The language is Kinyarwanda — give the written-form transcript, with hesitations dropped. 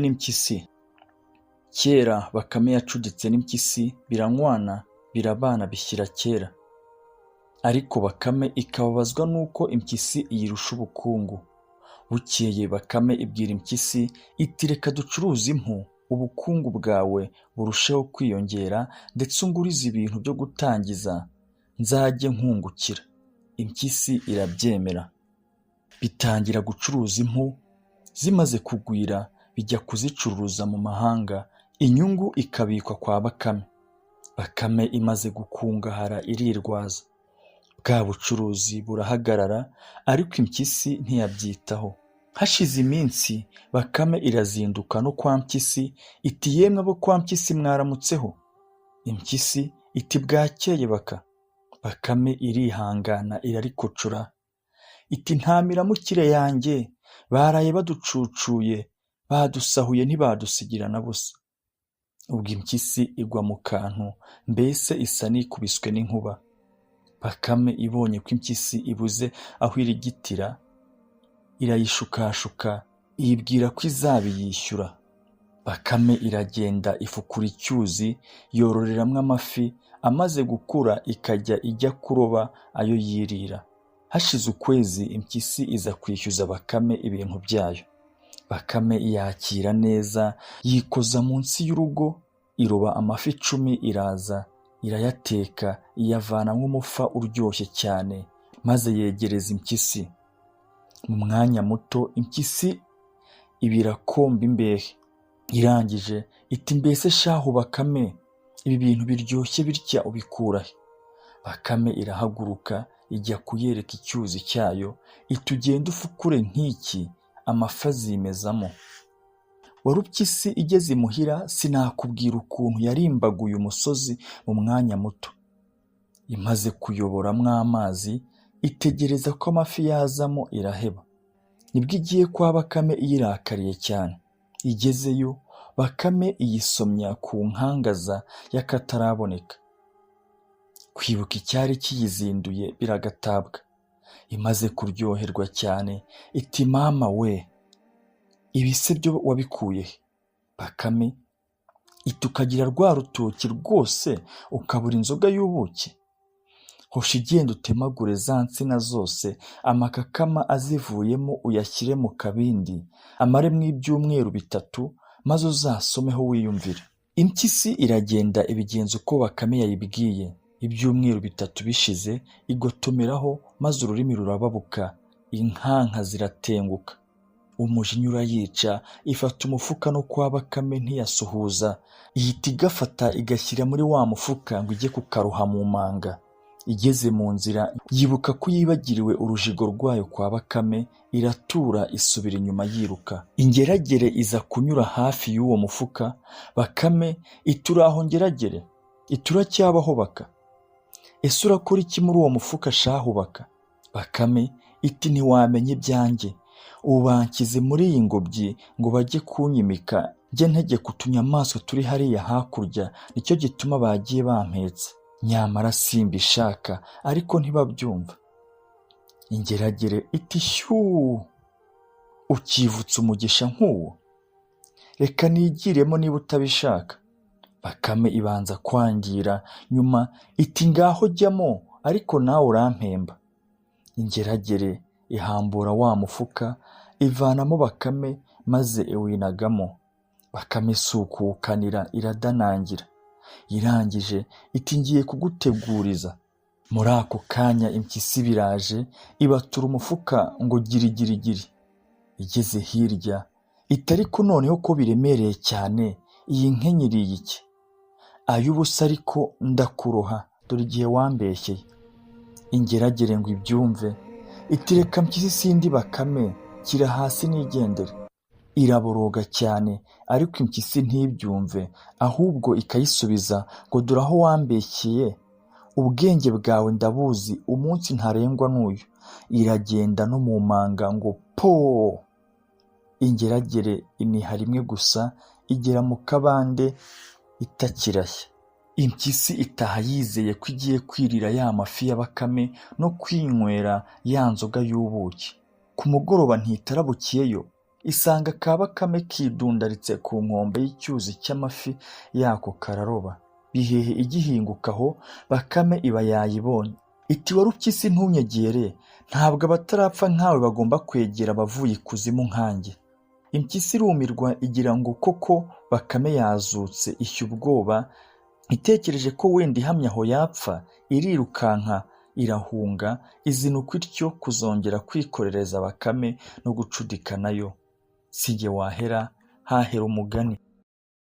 N'impyisi. Kera Bakame yacuditse n'impyisi, biranywana, birabana, bishyira kera. Ariko Bakame ikababazwa n'uko impyisi iyirusha ubukungu. Bukeye Bakame ibwira impyisi iti: "Reka ducuruze impu, ubukungu bwawe burusheho kwiyongera, ndetse ungurize ibintu byo gutangiza, nzajye nkungukira." Impyisi irabyemera. Bitangira gucuruza impu, zimaze kugwira bijya kuzicuruza mu mahanga, inyungu ikabikwa kwa Bakame. Bakame imaze gukungahara irirwaza. Bwa bucuruzi burahagarara, ariko impyisi ntiyabyitaho. Hashize iminsi Bakame irazinduka no kwa Mpyisi iti: "Yemwe abo kwa Mpyisi, mwaramutseho?" Impyisi iti: "Bwakeye Baka." Bakame irihangana, irarikocora iti: "Nta miramukire yanjye, baraye baducucuye, badusahuye, ntibadusigira na busa." Ubwo impyisi igwa mu kantu, mbese isa n'ikubiswe n'inkuba. Bakame ibonye ko impyisi ibuze aho irigitira, irayishukashuka, iyibwira ko izabiyishyura. Bakame iragenda ifukura icyuzi, yororeramo amafi, amaze gukura ikajya ijya kuroba ayo yirira. Hashize ukwezi impyisi iza kwishyuza Bakame ibintu byayo. Bakame iyakira neza, yikoza munsi y'urugo, iroba amafi 10, iraza irayateka, iyavanamo umufa uryoshye cyane, maze yegereza impyisi. Mu mwanya muto impyisi iba irakomba imbehe. Irangije iti: "Mbese shahu Bakame, ibi bintu biryoshye bitya ubikura he?" Bakame irahaguruka ijya kuyereka icyuzi cyayo, iti: "Ugende ufukure nk'iki, amafi azimezamo." Warupyisi igeze imuhira, sinakubwira ukuntu yarimbaguye umusozi mu mwanya muto. Imaze kuyoboramo amazi, itegereza ko amafi yazamo, iraheba. Nibwo igiye kwa Bakame iyirakariye cyane. Igezeyo Bakame iyisomya ku nkangaza y'akataraboneka. Kwibuka icyari kiyizinduye biragatabwa. Imaze kuryoherwa cyane iti: "Mama we, ibi se byo wabikuye he?" Bakame iti: "Ukagira rwa rutoki rwose ukabura inzoga y'ubuki? Hoshi genda utemagure za nsina zose, amakakama azivuyemo uyashyire mu kabindi, amaremo ibyumweru 3, maze uzasomeho wiyumvire." Impyisi iragenda ibigenza uko Bakame yayibwiye. Ibyumweru 3 bishize igotomeraho, maze ururimi rurababuka, inkanka ziratenguka. Umujinya urayica, ifata umufuka no kwa Bakame ntiyasuhuza, ihita igafata igashyira muri wa mufuka ngo ijye kukaroha mu manga. Igeze mu nzira yibuka ko yibagiriwe urujigo rwayo kwa Bakame, iratura isubira inyuma yiruka. Ingeragere iza kunyura hafi y'uwo mufuka. Bakame iti: "Uraho Ngeragere?" Iti: "Uracyabaho Baka? Ese urakora iki muri uwo mufuka shahu Baka?" Bakame iti: "Ntiwamenya ibyanjye. Ubu banshyize muri iyi ngobyi ngo bajye kunyimika, njye ntegeka utunyamaswa turi hariya hakurya, nicyo gituma bagiye bampetse. Nyamara simbishaka, ariko ntibabyumva." Ingeragere iti: "Shyuu, ukivutsa umugisha nk'uwo? Reka nigiremo niba utabishaka." Bakame ibanza kwangira, nyuma iti: "Ngaho jyamo, ariko nawe urampemba." Ingeragere ihambura wa mufuka, ivanamo Bakame maze iwinagamo. Bakame si ukuwukanira, iradanangira. Irangije iti: "Ngiye kuguteguriza." Muri ako kanya impyisi biraje, ibatura umufuka ngo girigirigiri. Igeze hirya iti: "Ariko noneho ko biremereye cyane, iyi nkenya iriye iki? Ay'ubusa, ariko ndakuroha, dore igihe wambeshyeye." Ingeragere ngo ibyumve iti: "Reka mpyisi sindi Bakame, shyira hasi nigendere." Iraboroga cyane, ariko impyisi ntibyumve, ahubwo ikayisubiza ngo: "Dore aho wambeshyeye, ubwenge bwawe ndabuzi, umunsi ntarengwa n'uyu." Iragenda no mu manga ngo poo! Ingeragere iniha rimwe gusa, igera mu kabande itakirashya. Impyisi itaha yizeye ko igiye kwirira ya mafi ya Bakame no kwinywera ya nzoga y'ubuki. Ku mugoroba ntitarabukiyeyo. Isanga ka Bakame kidundaritse ku nkombe y'icyuzi cy'amafi yako kararoba. Bihehe igihinguka aho, Bakame iba yayibonye. Iti: "Warupyisi, ntunyegere, ntabwo abatarapfa nkawe bagomba kwegera abavuye ikuzimu nkanjye." Impyisi irumirwa, igira ngo koko Bakame yazutse, ishya ubwoba, itekereje ko wenda ihamye aho yapfa, irirukanka irahunga, izinukwa ityo kuzongera kwikorereza Bakame no gucudika nayo. Si jye wahera, hahera umugani.